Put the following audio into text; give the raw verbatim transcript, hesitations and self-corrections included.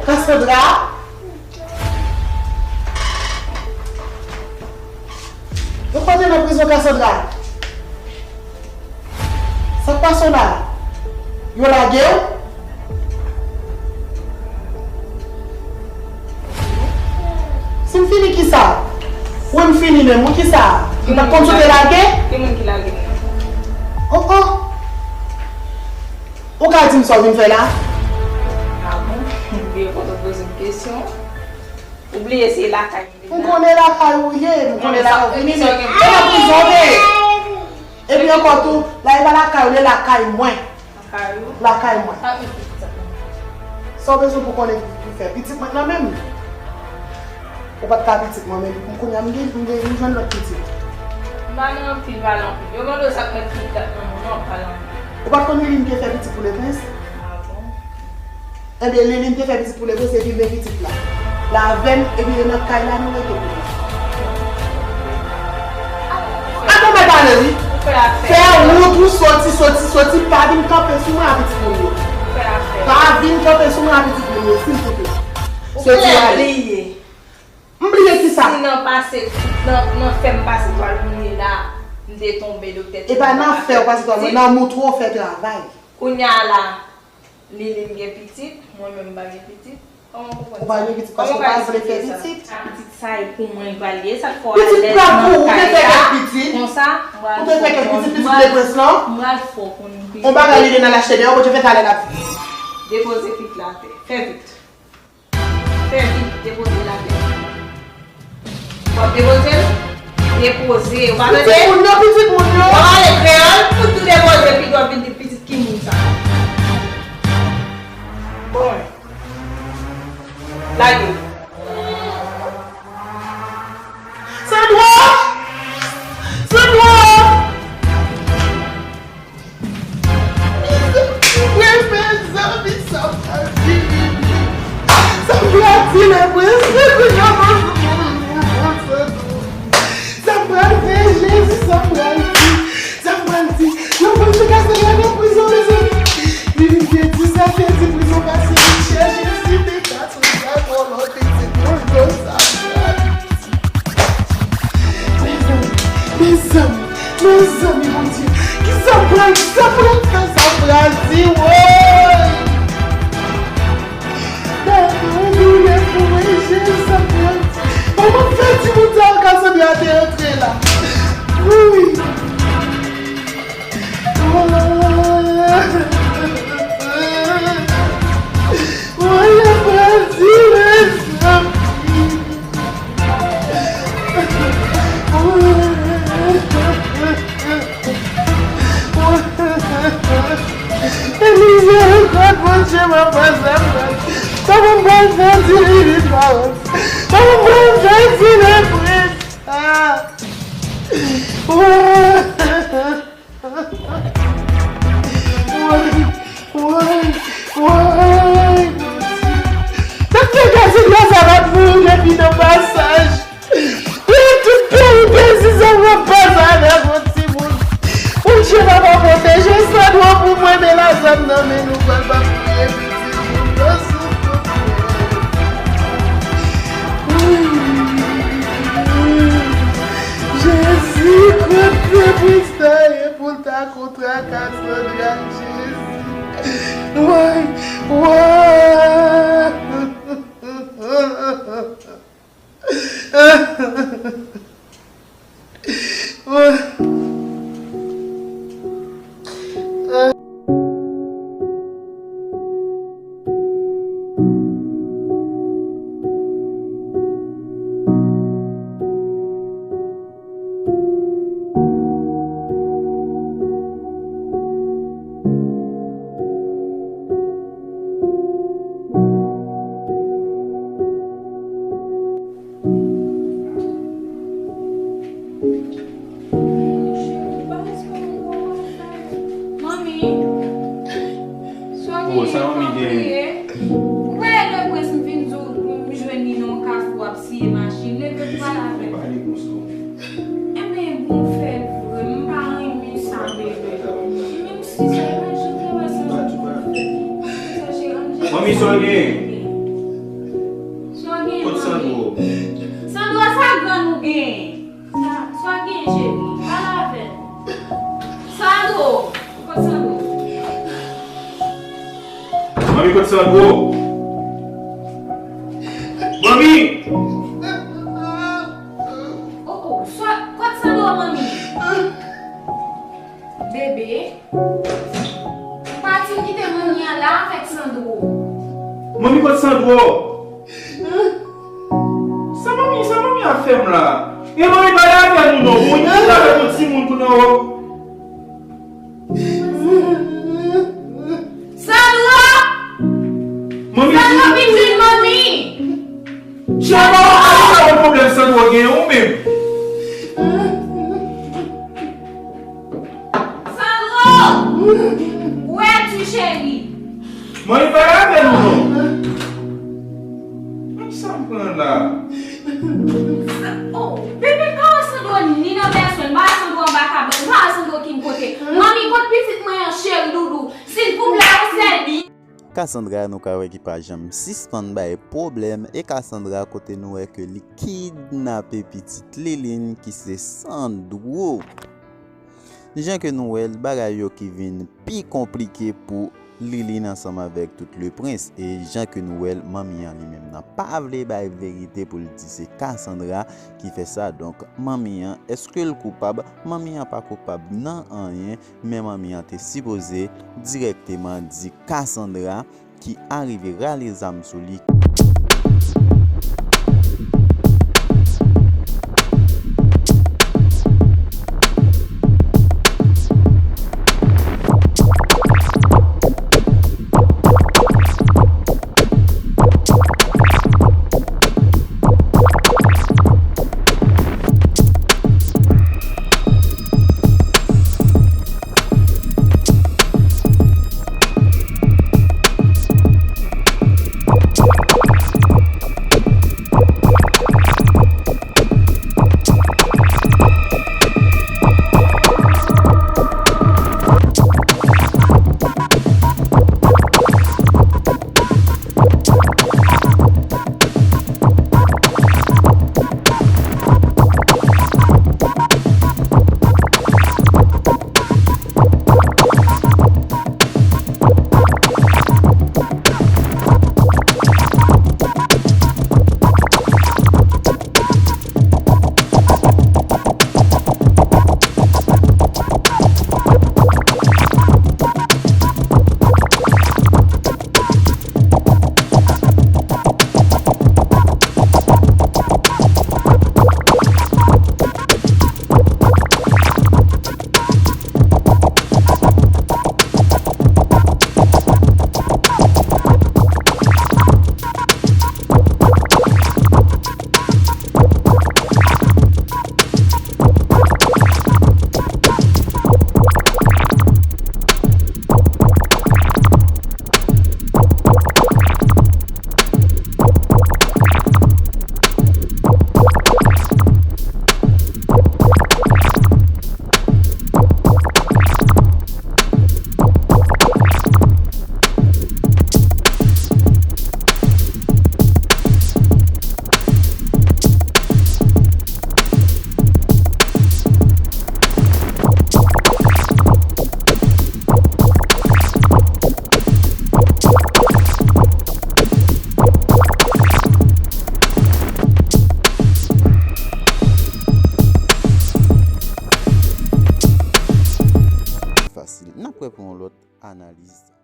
Cassandra? Yo kote nan prizon Cassandra? Sa k pase w la? Yo lage w? Si m fini kisa? Wi, m fini menm. Ou kisa? M pa t konn si w te lage? Ki moun ki lage m nan? Oh, oh. Ou ka di m sa w vin fè la? Ah bon? M bliye kote w poze m kesyon. Ou bliye se lakay m vin la? M konnen lakay ou ye, m konnen lakay ou vini, men e nan prizon w te ye. Epi ankò tou, la e pa lakay ou, li lakay mwen. Lakay ou? Lakay mwen. Sa w bezwen pou konnen pou fè pitit mwen nan menm? Ou pa t ka pitit mwen, men kounye a m gen, m gen, m jwenn lòt pitit. M pa nan anpil pale anpil. Yo mande w sa k mèt pitit dat nan moun nan, w ap pale anpil. Ou pa t konn Liline te fè pitit pou Lepens? Ah bon? Ebyen, Liline te fè pitit pou Lepens, epi men pitit la. L avè m, epi e nan kay la nou rete pou nou. Atann mwen pale, wi. Fè wout ou soti, soti, soti, pa vin kanpe sou mwen a pitit moun yo. Pa vin kanpe sou mwen a pitit moun yo, silvouplè. Soti ale. M bliye kisa? Si nan pase, nan, nan fè m pase twal moun ye la, m te tonbe doktè te di m pa ka fè pitit. E pa nan fè w pase twal moun, nan moutre w fè travay. Kounye a la, Liline gen pitit, mwen menm m pa gen pitit. Kòman w konprann sa? Ou pa gen pitit paske w pa vle fè pitit. Pitit sa e pou mwen li pral ye, sa k fè w alèz nan kay la. Pitit pa pou ou, ou te fè kèk pitit. Konsa, m pral fè w konn, m pral, m pral fè w konn. On bagay li gen nan lachte deyò, Bondye fè talè l ap vini. Depoze pitit la atè. Fè vit. Fè vit, depoze l atè. W ap depoze l? Depoze, ou pa tande? Pitit moun yo, pitit moun yo. W ap pale kreyòl, fout tou depoze, epi w ap vin di pitit ki moun sa. Bon. Lage. Sandro! Sandro! Mezanmi, mezanmi, sa pral di, sa pral di, Lepens. Sa pral fè, Jezi, sa pral di, sa pral di. Yo pral fè Cassandra nan prizon, mezanmi. Li vin fè di sa, fè di prizon pase li chè, Jezi, te Cassandra, vòlò, pitit moun yo, sa pral di. Mezanmi, mezanmi, mezanmi, Bondye, kisa m pral, kisa m pral fè, sa m pral di, woy! Dakò, doulè pou mwen, Jezi, sa m pral di. Kòman m fè timoun sa yo, Cassandra te antre la? Woy! Woy, mezanmi. Mizèrikòd, Bondye, papa, sa m pral, kòman m pral fè di li vin pawòl? Kòman m pral fè di Lepens? Ah! Woy! Woy, woy, woy, Bondye. Tank yo gade la, sa va mouri depi nan pasaj. Pou tout peripesi sa va pase avèk yon timoun. Bondye papa pwoteje Sandro pou mwen, men la zam nan men nou pral pa priye pitit nou. Jezi, kote Prista ye pou l ta kontre ak Cassandra, Jezi. Woy, woy. Manmi, sa w gen, sa w ap kriye? Ou pa wè lè prens m vin di w m jwenn li nan yon kafou ap siye machin, leve pou pale avè m. Enben, bon fèt vre, m pa renmen sa, bebe. Menm si se pa jan te wè se yon bon fèt, m te chache ranje. Manmi, sa w gen? Kot Sandro? Manmi! Oh, oh, sa, kot Sandro, manmi? Bebe, ou pa t vin kite manmi an la avèk Sandro? Manmi, kot Sandro? Sa manmi, sa manmi ap fè m la? E manmi, pale avè nou non. Bon, yon moun avèk yon timoun pou nan wòb. Sandro! Manmi, Sandro vin jwenn manmi! Chama ou pa yon pwoblèm Sandro gen ou menm. Sandro! Où es-tu, chéri? Manmi, pale avè nou non. Menm sa m pran la. Oh, bebe, pa wè Sandro ni nan pèsòn, pa wè Sandro anba kabann, pa wè Sandro kin kote. Manmi, kot pitit mwen an, cheri doudou? Si l pou m la, ou sèl li. Cassandra, nou ka wè ki pa janm sispann bay pwoblèm, e Cassandra, kote nou wè ke li kidnape pitit Liline ki se Sandro. Jan ke nou wè l, bagay yo ki vin pi konplike pou Liline ansanm avèk tout le prince. E jan ke nou wè l, manmi an li menm nan pa vle bay verite pou l di se Cassandra ki fè sa. Donk, manmi an, èske l koupab? Manmi an pa koupab nan anyen, men manmi an te sipoze dirèkteman di Cassandra ki arive rale zam sou li. Fasil. N ap wè pou yon lòt analiz.